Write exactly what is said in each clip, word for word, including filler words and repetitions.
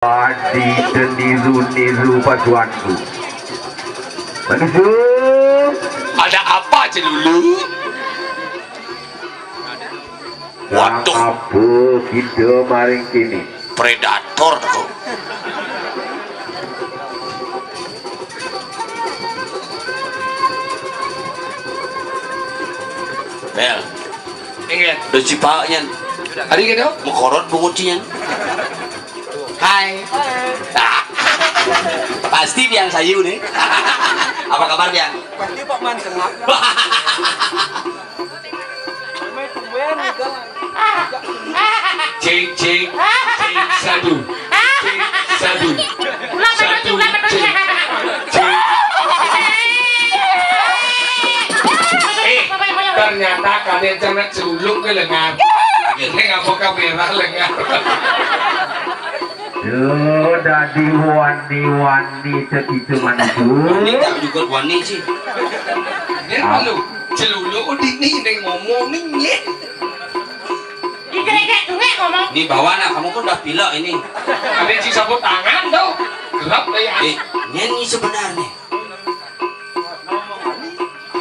Adi teniru-niru paduanku. Manusia. Ada apa, Celulu? Waduh. Apa kita maring kini? Predator tuh. Bel. Inggih. Udah cipak nyan. Adi gitu? Mekorot bungut nyan. Hai. Ah. Pasti Biang Sayu nih. Apa kabar, Biang? Pasti Pak Man sengak. Cek, cek, cek, satu. Cek, satu. Satu, cek, cek. Eh, ternyata kalian cenah Celulu ke lengan. Ini ngapa kamera lengan? Yo, dadi wani-wani tekitu manusia. Ini tak juga wani sih. Ini malu. Celulu dini ini ngomong nih, nyet. Digeledek dungek ngomong. Ini bawa nak, kamu pun udah pilek ini. Ada si sapu tangan tuh. Gelap deh ya. Eh, ini sebenarnya.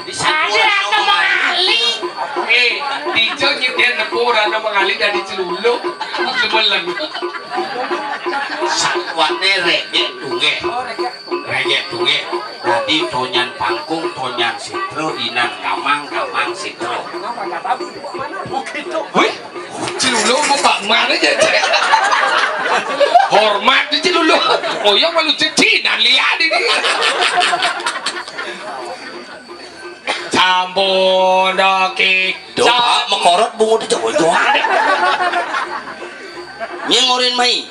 Di sapu ada orang ngomong. Mengali. Eh, dijo nyediain nepu orang mengali dari Celulu. Sebelum. Sakuatnya regek dungek. Regek dungek. Dadi tonyan pangkung, tonyan sitra, inan gamang, gamang sitra. Wih, Celulu mau Pak Man aja, Cek. Hormat di Celulu. Oh, yang malu cecinan lihat ini. Campur daki. Doa mekorot bungut itu, doa. Nyengorin mai.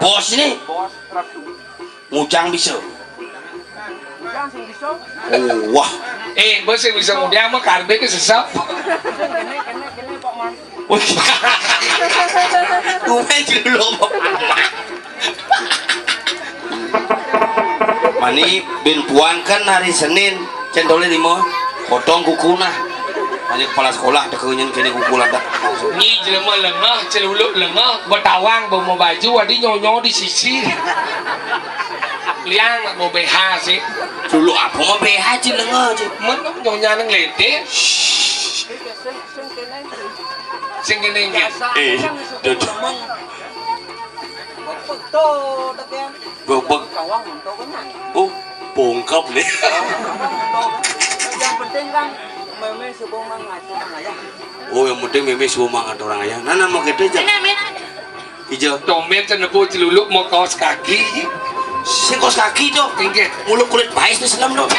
Bos nih. Ngujang bisa. Oh, wah. Eh, bos sing bisa ngujang mah karbe ke sesep. Wih. Gue dulu. Mani bin puan kan hari Senin, centolnya lima, potong kuku nah. Hanya kepala sekolah, tekenyen kene kuku lantak. Nyi jelema lengah, Celulu lengah, betawang, bawa baju, adi nyonyo di sisi. Liang, bawa B H sih. Dulu apa mau B H, Ci, lengah, Ci? Men, nyonya neng lete. Sing kene nggih. Eh, duduk. Bebek. Oh, bongkep nih. Yang penting kan meme subuh mang ngatur ayah. Oh, yang penting meme subuh mang ngatur ayah. Nah, nama kita aja. Ijo. Tomben cenah nepu Celulu mau kaos kaki. Sing kaos kaki, Dok. Inggih. Mulu kulit bais tuh senam, Dok.